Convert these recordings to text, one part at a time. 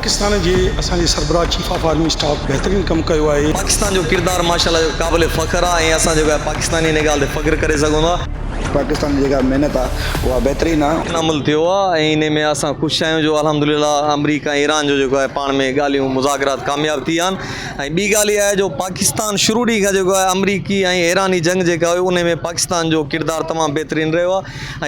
پاڪستان جي اسان جي سربراهه چيف آف آرمي اسٽاف بهترين ڪم ڪيو آهي. پاڪستان جو ڪردار ماشاء الله قابل فخر آ ۽ اسان جيڪو آهي پاڪستاني ان ڳالهه تي فخر ڪري سگهون ٿا. پاڪستان جي جيڪا محنت آ اها بهترين آ. عمل ٿيو آ ۽ انهي ۾ اسان خوش آهيون جو الحمدلله آمريڪا ۽ ايران جو جيڪو آهي پاڻ ۾ ڳالهيون مذاڪرات ڪامياب ٿي ويا آهن ۽ ٻي ڳالهه اها آهي جو پاڪستان شروع ڏينهن کان جيڪو آهي آمريڪي ۽ ايراني جنگ جيڪا هئي انهي ۾ پاڪستان جو ڪردار تمام بهترين رهيو آ.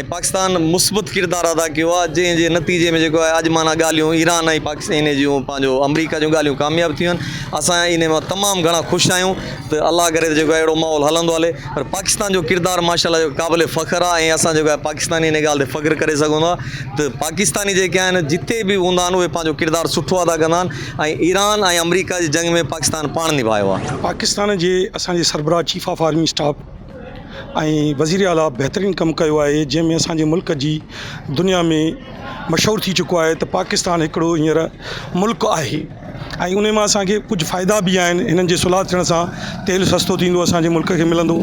۽ پاڪستان مثبت ڪردار ادا ڪيو آهي جنهن جي نتيجي ۾ جيڪو آهي اڄ معنيٰ ڳالهيون ايران ۽ پاڪستان انهي جون پنهنجو آمريڪا جون ڳالهيون ڪامياب ٿيون آهن اسان انهي مان تمام گهڻا خوش آهيون ته الله ڪري ته جيڪو آهي اهڙو ماحول هلندو هلي پر پاڪستان جو ڪردار ماشاء الله قابل فخر آهي ۽ اسان جيڪو آهي پاڪستاني انهي ڳالهه تي فخر ڪري سگهون ٿا ته پاڪستاني جيڪي آهن جتي به هوندا آهن اهي پنهنجو ڪردار سٺو ادا ڪندا آهن ۽ ايران ۽ آمريڪا جي جنگ ۾ پاڪستان پاڻ نڀايو آهي. پاڪستان جي اسان جي سربراهه چيف آف آرمي اسٽاف ۽ وزير اعليٰ بهترين ڪم ڪيو آهي جنهن ۾ اسان جي ملڪ جي دنيا ۾ مشهور ٿي چڪو آهي ته پاڪستان هڪڙو هينئر ملڪ آهي ۽ ان مان اسانکي ڪجهه فائدا به آهن هنن جي صلح ٿيڻ سان تيل سستو ٿيندو اسانجي ملڪ کي ملندو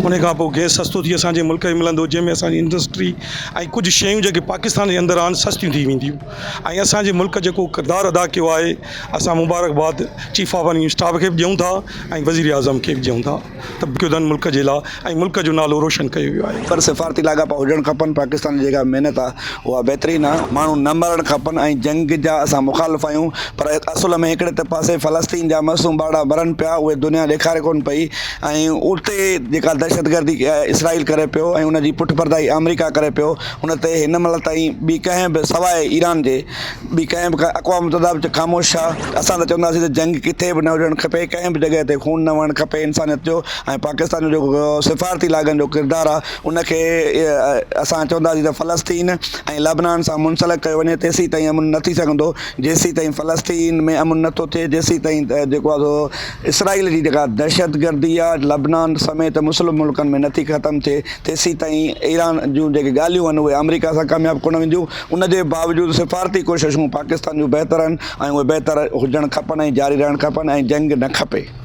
ان کان پوءِ گئس سستو ٿي اسانجي ملڪ کي ملندو جنهن ۾ اسانجي انڊسٽري ۽ ڪجهه شيون جيڪي پاڪستان جي اندر آهن سستيون ٿي وينديون ۽ اسانجي ملڪ جيڪو ڪردار ادا ڪيو آهي اسان مبارڪباد چيف آف آرمي اسٽاف کي به ڏيون ٿا ۽ وزير اعظم کي به ڏيون ٿا. ته ڪيودن ملڪ جي لا ۽ ملڪ جو نالو روشن ڪيو ويو آهي. پر سفارتي لاڳاپا هجڻ کپن، پاڪستان جي جيڪا محنت آ اها بهترين آ، ماڻهو نه مرڻ کپن ۽ جنگ جا اسان مخالف آهيون پر اصل ۾ هڪڙي ته پاسي فلسطين جا معصوم ٻارڙا مرن پيا اهي دنيا ڏيکاري ڪونه پئي ۽ اتي جيڪا دهشتگردي اسرائيل ڪري پيو ۽ ان جي پٺڀردائي آمريڪا ڪري پيو ان تي هن مهل تائين ٻي ڪنهن به سواء ايران جي ٻي ڪنهن به اقوام متحده به خاموش آ اسان ته چونداسين ته جنگ ڪٿي به نه هجڻ کپي ڪنهن به جڳهه تي خون نه وهڻ کپي انسانيت جو ۽ پاڪستان جو جيڪو سفارتي لاڳن جو ڪردار آ ان کي اسان چونداسين ته فلسطين ۽ لبنان سان منسلڪ ڪيو وڃي تيسين تائين امن نه ٿي سگهندو جيسين تائين فلسطين ۾ امن نه ٿو ٿئي جيسين تائين جيڪو آ سو اسرائيل جي جيڪا دهشتگردي آ لبنان سميت مسلم ملڪن ۾ نه ٿي ختم ٿئي تيسين تائين ايران جون جيڪي ڳالهيون آهن اهي آمريڪا سان ڪامياب ڪونه وينديون ان جي باوجود سفارتي ڪوششون پاڪستان جون بهتر آهن ۽ اهي بهتر هجڻ کپن ۽ جاري رهڻ کپن ۽ جنگ نه کپي.